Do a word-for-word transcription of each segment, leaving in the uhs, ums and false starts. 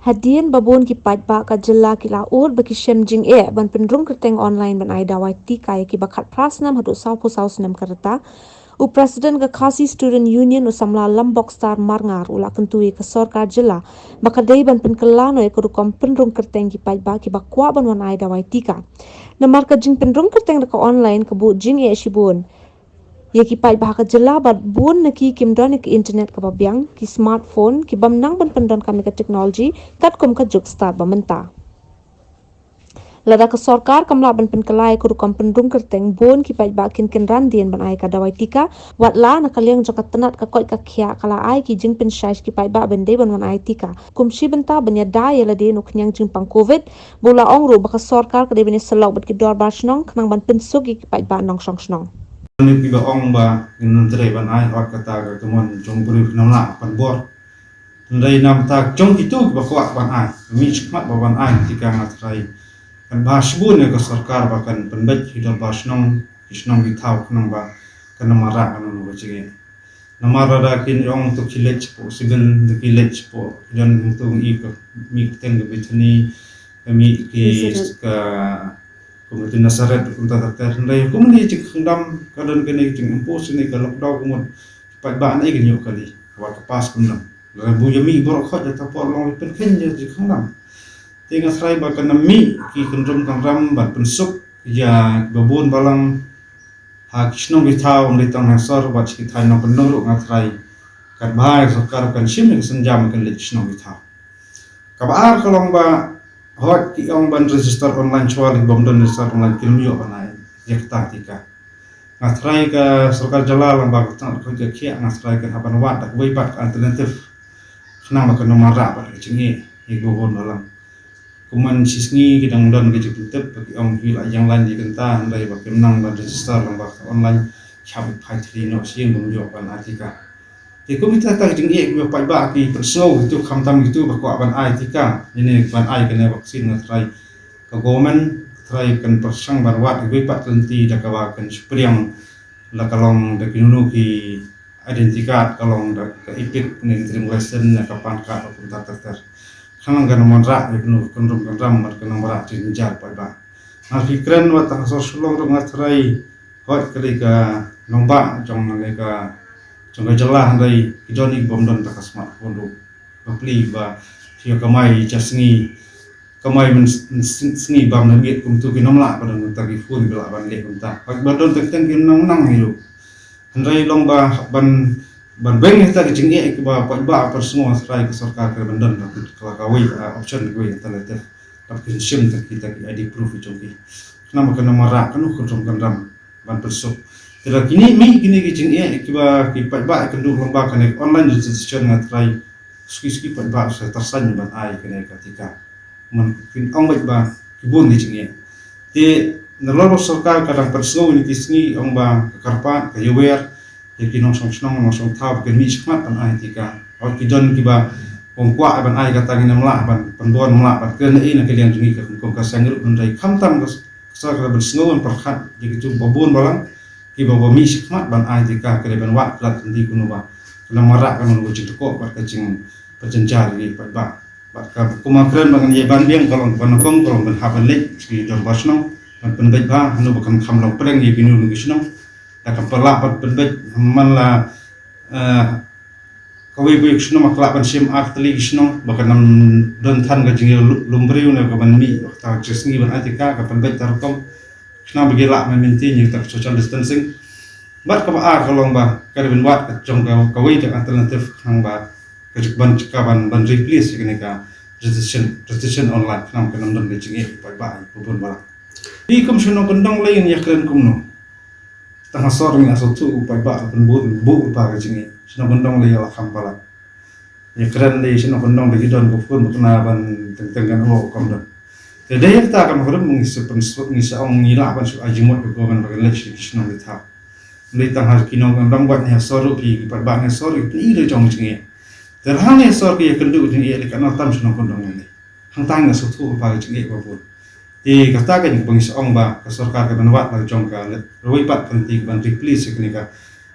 Hadien ba bun ki paidbah ka jylla ki la ud ba ki shem jingeh ban pynrung kyrteng online ban ai dawai tika ïa kiba khatphra snem haduh sawphew saw snem ka rta, u President ka Khasi Student Union, u samla Lambok Star Marngar, u la kyntu ïa ka sorkar jylla ba ka dei ban pynkylla noh ïa ka rukom pynrung kyrteng ki paidbah kiba kwah ban wan ai dawai tika. Namar ka jingpynrung kyrteng da ka online ka buh jingeh shibun ïa ki paidbah ka jylla, bad bun na ki kim don ïa ka internet kaba biang, ki smartphone, ki bym nang ban pyndonkam ïa ka technology katkum ka juk stad ba mynta. Lada ka sorkar kam lah ban pynkylla ïa ka rukom pynrung kyrteng, bun ki paidbah kin kynran dien ban ai ka dawai tika, wat la na ka liang jong ka tnat ka koit ka khiah ka la ai ki jingpynshai sha ki paidbah ban dei ban wan ai tika. Kum shi bynta ban ïada ïa lade na u khñiang jingpang covid, ba u la ong ruh ba ka sorkar ka dei ban ïasyllok bad ki dorbar shnong khnang ban pynsuk ïa ki paidbah nongshong shnong. Ni kiba ong ba ngin trei ban ai hok kata ka kamon jong u briew, ngim lah ban bor. Hynrei namar jong kito kiba kwah ban ai, mih shakhmat ba ban ai tika, nga tharai kan bha shibun ïa ka sorkar ba kan pynbeit ki dorbar shnong, ki shnong ki thaw, khnang ba kan ym mareh kano kano ka jingeh. Namar lada kin ong to ki leit shapoh civil, to ki leit shapoh, ki don to ngi ka mih kyrteng ka Bethany, ka mih ki Nazareth, ka Community Nazareth, kumta ter ter. Hynrei kum kine ki jingkhyndam, ka don kine ki jingimpost, kine ka lockdown, kumta paidbah ne kin ïoh kali, wat ka pass kumta. Lada bun ïa mih baroh khoit, ïa ta por long pynkheiñ ïa jingkhyndam. Te nga tharai ba kan ym mih ki kynrum kynram ban pynsuk ïa kiba bun balang ha ki shnong ki thaw, ym dei tang ha sor, bad ki thaiñ nongkyndong ruh, nga tharai kat ba ka sorkar kan shim ïa ka sienjam kan leit ki shnong ki thaw. Kaba ar ka long ba hooid ki ong ban register online, shuwa lei bym don register online kim ïoh ban ai ïa kata tika. Nga tharai ka sorkar jylla lyngba ka tnat ka koit ka khiah, nga tharai kan hap ban wad da kawei pat ka alternative khnang ba kan ym mareh bad ka jingeh ïa kiba bun balang. Kumne shi sngi ki dang don ka jingpyntip ba ki ong ki la ïeng line ïa kata, hynrei ba kim nang ban register lyngba ka online, ki hap phai thylli noh sha ïing bym ïoh ban ai tika. Te kum kita, kita ki jingeh kiba paidbah ki pynsngew, kito khamtam kito ba kwah ban ai tika, ïa ne ban ai kane vaccine, nga tharai ka government tharai kan pyrshang ban wad kiwei pat ka lynti da kaba kan shu pdiang, la ka long da kino kino ki identity card, ka long da ka EPIC ne ka driving license ne ka PAN card, kumta ter ter. Khnang kan ym wanrah ïa kano ka kynrum kynram bad kan ym wanrah jingjar paidbah. Nga phi kren wat tang ha sor Shillong ruh, nga tharai hooid ka dei ka nongbah jong, ka dei ka jong ka jylla, hynrei ki don ki bym don ta ka smartphone ruh. Bapli ba ki ïa kamai ja sngi, kamai myn s-, myn s-, sngi bam na miet, kumto kin ym lah ba don ta ki phone ba lah ban leh kumta. Bad ba don ta ki teng kin nang nang hi ruh. Hynrei long ba ban, ban weng ïa ta ki jingeh kiba paidbah pynsngew, nga tharai ka sorkar ka dei ban don ka, ka, kawei, ah, option, kawei alternative. Dap kin shim ta kita ki ID proof jong ki. Khnang ba kan ym mareh kano ka kynrum kynram ban pynsuk. Te lada kine mih kine ki jingeh kiba ki paidbah ïakynduh lyngba kane online registration, nga tharai suki suki paidbah sa tyrsañ ban ai kane ka tika. Myn kin ong beit ba ki bun ki jingeh. Te nalor ba sorkar ka dang pynsngew ïa kine ki sngi, ong ba ka kyrpad, ka ïawer ïa ki nongshong shnong nongshong thaw ba kin mih shakhmat ban ai tika. Hooid ki don kiba ong kwah ban ai, kata ngin ym lah ban pynbor, ym lah ban kren ei na ka liang jong ngi ka kum ka seng ruh, hynrei khamtam ka sorkar ka dei ban sngew ban pyrkhat ïa kito ba bun balang kiba, ba mih shakhmat ban ai tika, ka dei ban wad palat lynti, kumno ba kan ym mareh kano kano ka jingtyrkhong bad ka jingpynjynjar ïa ki paidbah. Bad ka, kumba kren ba ngan ïa ban biang, ka long ba nyngkong ka long ban hap ban leit sha ki dorbar shnong ban pynbeit ba hano ba kan kham long pdeng ïa kino kino ki shnong. Da kan pynlah ban pynbeit man la, eh, kawei kawei ka shnong ba ka lah ban shim ar tylli ki shnong, ba kan ym don than ka jingïalum briew ne ka ban mih ha kata ka sngi ban ai tika, ka pynbeit ta rukom khnang ba ki lah ban maintain ïa kata ka social distancing. Bad kaba ar ka long ba ka dei ban wad ka jong ka, kawei ka alternative khnang ba ka juk ban, ka ban, ban replace ïa kane ka registration, registration online, khnang ba kan ym don ka jingeh ïa ki paidbah, ïa ki bun balang. Te kum sha nongkyndong lei ngin ïakren kumno? Tang ha sor ngi la sngewthuh u paidbah la pynbun bun ba ka jingeh. Sha nongkyndong lei la kham palat. Ïakren lei sha nongkyndong lei ki don ka phone ba kane ban teng teng kan ong kam don. Te dei kata ka mut ngi sa pyn-, ngi sa ong ngi lah ban shu ai jingmut ïa ka government ba kan leit sha ki shnong ki thaw. Ym dei tang ha ki nongkyndong, wat ne ha sor ruh ki paidbah ne ha sor ruh ki pyni la jong jingeh. Te lada ne ha sor ki ïakynduh jingeh lei, kan ym tam sha nongkyndong lei. Hangta ngi la sngewthuh ba ka jingeh ba bun. Te kata ka jingpynshong ba ka sorkar ka ban wad la jong ka leit rwai pat ka lynti ka ban replace ïa kane ka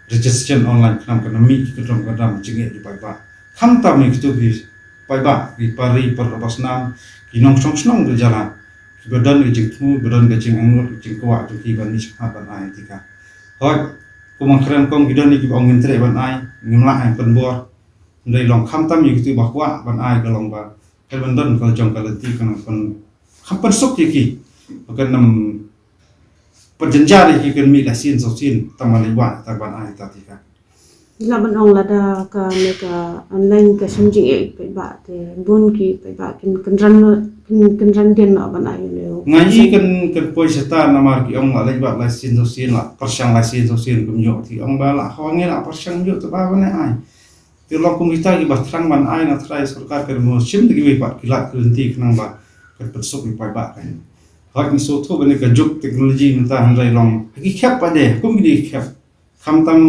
registration online khnang ba kan ym mih ki kynrum kynram jingeh ïa ki paidbah. Khamtam ïa kito ki paidbah, ki para ri para basnam, ki nongshong shnong ka jylla, kiba don ka jingthmu, kiba don ka jingangnud, ka jingkwah jong ki ban mih shakhmat ban ai ïa ka. Hooid, kum nga kren kong, ki don kiba ong ngim treh ban ai, ngim lah ai pynbor. Hynrei long khamtam ïa kito ba kwah ban ai ka long ba ka ban don ka jong ka lynti ka nang pyn, kham pynsuk ïa ki. Ba kan ym pynjynjar ïa ki, kan mih la sien saw sien tang ban leit wad tang ban ai ta ïa ka. Lah ban ong lada kane ka online ka shim jingeh paidbah te bun ki paidbah kin kynran, kin kynran dien noh ban ai ïa u. Nga i kan, kan poi shata namar ki ong la leit wad la sien saw sien, la pyrshang la sien saw sien kumjuh, ki ong ba la hawa ngi la pyrshang kumjuh te ba ban ai. Te long kum kita kiba thrang ban ai, nga tharai sorkar ka dei ban shim da kiwei pat ki lad ki lynti khnang ba kan pynsuk ïa u paidbah kan. Hooid, ngi sngewthuh ba kane ka juk teknoloji mynta, hynrei long ha ki khep pat de, kum kine ki khep. Khamtam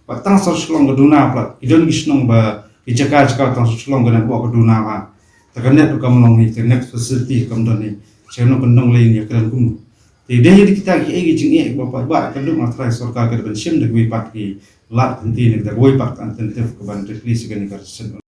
ba tang sor Shillong ka duna pat, ki don ki shnong ba ki jaka jaka tang sor Shillong ka nang buh ka duna ba. Te ka net ruh kam long hi, te net facility kam don hi. Sha no kan nang lei ïa kren kumno. Te dei hi kita kiei ki jingeh ba paidbah, ka dei, nga tharai sorkar ka dei ban shim da kiwei pat ki lad lynti ne da kiwei pat ka incentive ka ban replace kane ka recession.